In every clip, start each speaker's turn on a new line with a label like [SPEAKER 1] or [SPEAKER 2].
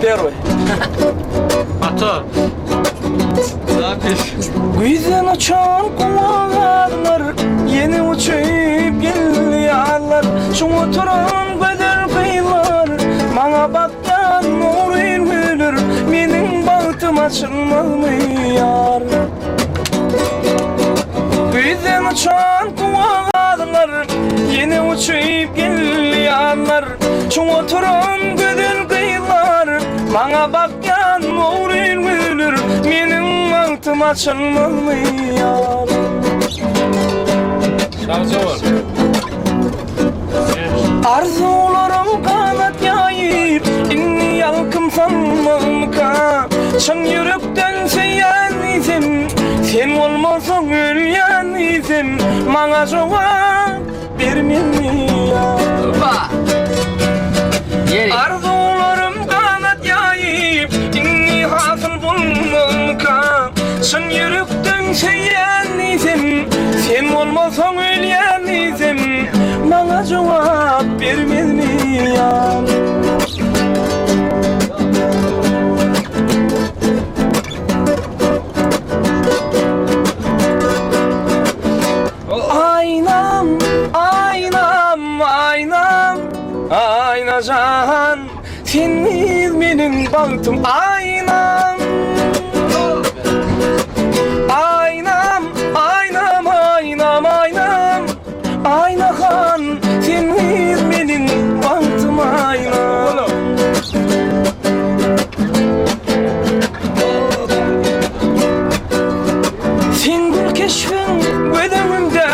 [SPEAKER 1] Perwy.
[SPEAKER 2] Ata. Zapis.
[SPEAKER 1] Güýzden uçan guwanlar, ýene uçup gelýärler. Şu oturan gözel gyzlar, maňa bakýan nury güller, meniň bagtym açylmazmy ýar? Güýzden uçan guwanlar, ýene uçup gelýärler. Şu oturan gözel gyzlar, maňa bakýan nury güller, meniň bagtym açylmazmy ýar?
[SPEAKER 2] Sagja bol.
[SPEAKER 1] Arzuwlarym ganat ýaýyp, indi ýalkym salmazmyka? Çyn ýürekden söýýän diýsem, sen bolmasaň ölýän diýsem, maňa jogap bermezmi ýa? Arzuwlarym ganat ýaýyp, indi hasyl bolmazmyka? Çyn ýürekden söýýän diýsem, sen bolmasaň ölýän diýsem, maňa jogap bermezmi ýa? Aýnam, aýnam, aýnam, Aýnajan, sensiz meniň bagtym aýnam. Aýnam, aýnam, aýnam, aýnam, Aýnahan, sensiz meniň bagtym aýnam. Seň gül keşbiň göz öňümde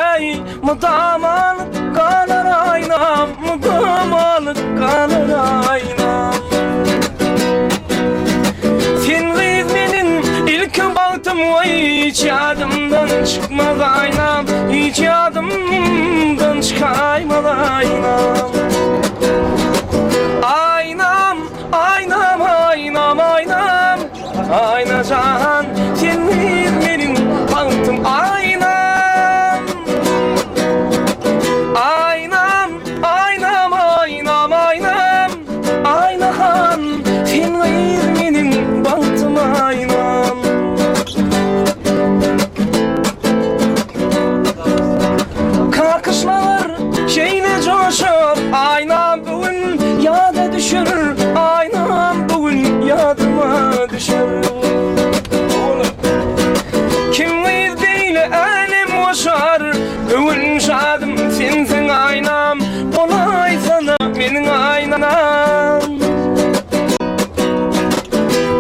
[SPEAKER 1] Mydamalyk galar aýnam, mydamalyk galar aýnam. Sen gyz meniň ilki bagtym waý hiç ýadymdan çykmaz aýnam, hiç ýadymdan çykaýmaz aýnam. Aýnam, aýnam, aýnam, aýnam. Aýna jan, sen gyz meniň bagtym aýnam. Aýnam, aýnam, aýnam, aýnam. Aýna han, sen gyz meniň bagtym aýnam. Kakyşmalar şeýle joşup, aýnam bu gün ýada düşür, aýnam bu gün ýadyma düşür. Kim gyz beýle älem goşar, göwün şadym sensiň aýnam, bolaýsana meniň aýnam.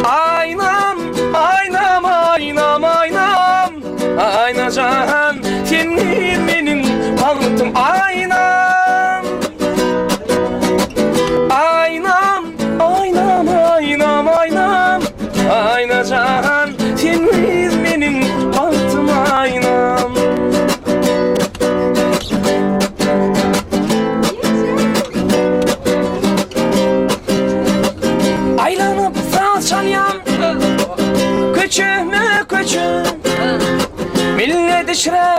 [SPEAKER 1] Aýnam, aýnam, aýnam, aýnam. Aýna jan, sen meniň bagtym aýnam. Aýnam, aýnam, aýnam, aýnam. Aýna jan, sen meniň bagtym aýnam. Aýlanyp saz çalýan Köçeme-köçe Millet içre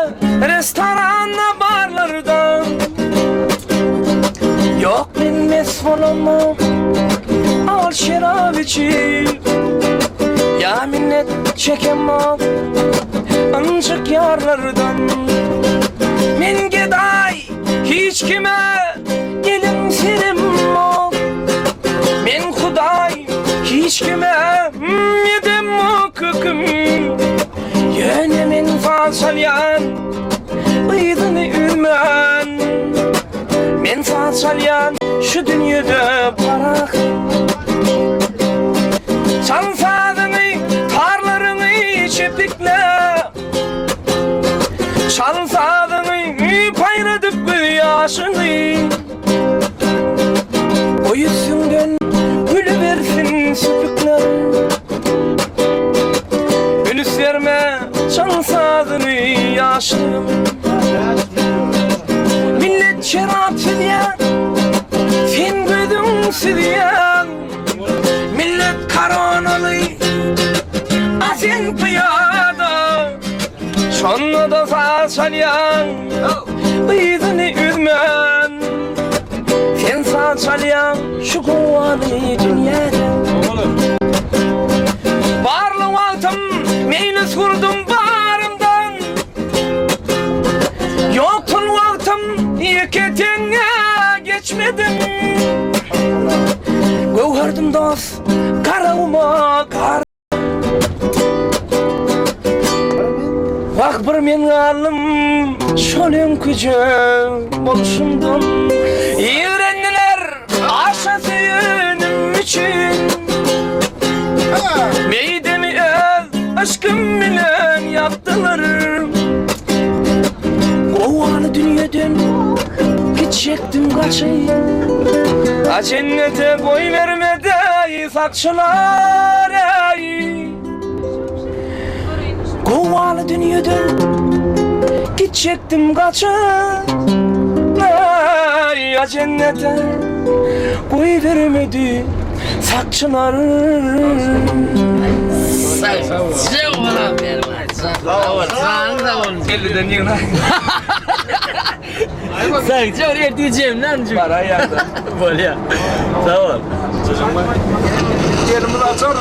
[SPEAKER 1] restoranda barlarda Ýok men mes bolamok al şerap içip Ýa minnet çekemok ynjyk ýarlardan Men gedaý hiç kime gelin seremok Men hudaý Hiç kime edemok höküm Ýöne men saz çalýan Yzyny üzmän Men saz çalýan şu dünýede parak Çal sazyňy tarlaryňy çepikle Çal sazyňy paýradyp gözýaşyňy Goý üstüňden gülübersin süpükler Üns berme çal sazyny ýaşlygym Millet şerap süzýär Sen gözüň süzýäň Millet koronaly A sen pyýada Şonda-da saz çalýaň Yzyny üzmän Sen saz çalýaň şu gowgaly dünýäde. Meýlis gurdum barymdan Ýoksul wagtym ýeke teňňe geçmedim Göwherdim dost Garaguma gar Wah bir men galdym şol öňküje bolşumdan Ýigrendiler aşa söýenim üçin Meýdemi öz yşkym bilen ýapdylar Gowaly dünýeden gitjekdim gaçyp A jennete goýbermedi sakçylar eý Gowaly dünýeden gitjekdim gaçyp Eý a jennete goýbermedi sakçylar. Elliden ýygna.
[SPEAKER 2] Sagja ol ertir jemlen.
[SPEAKER 1] Baraýýar-da.
[SPEAKER 2] Bolýar. Sag bol.
[SPEAKER 1] Elimiz açar.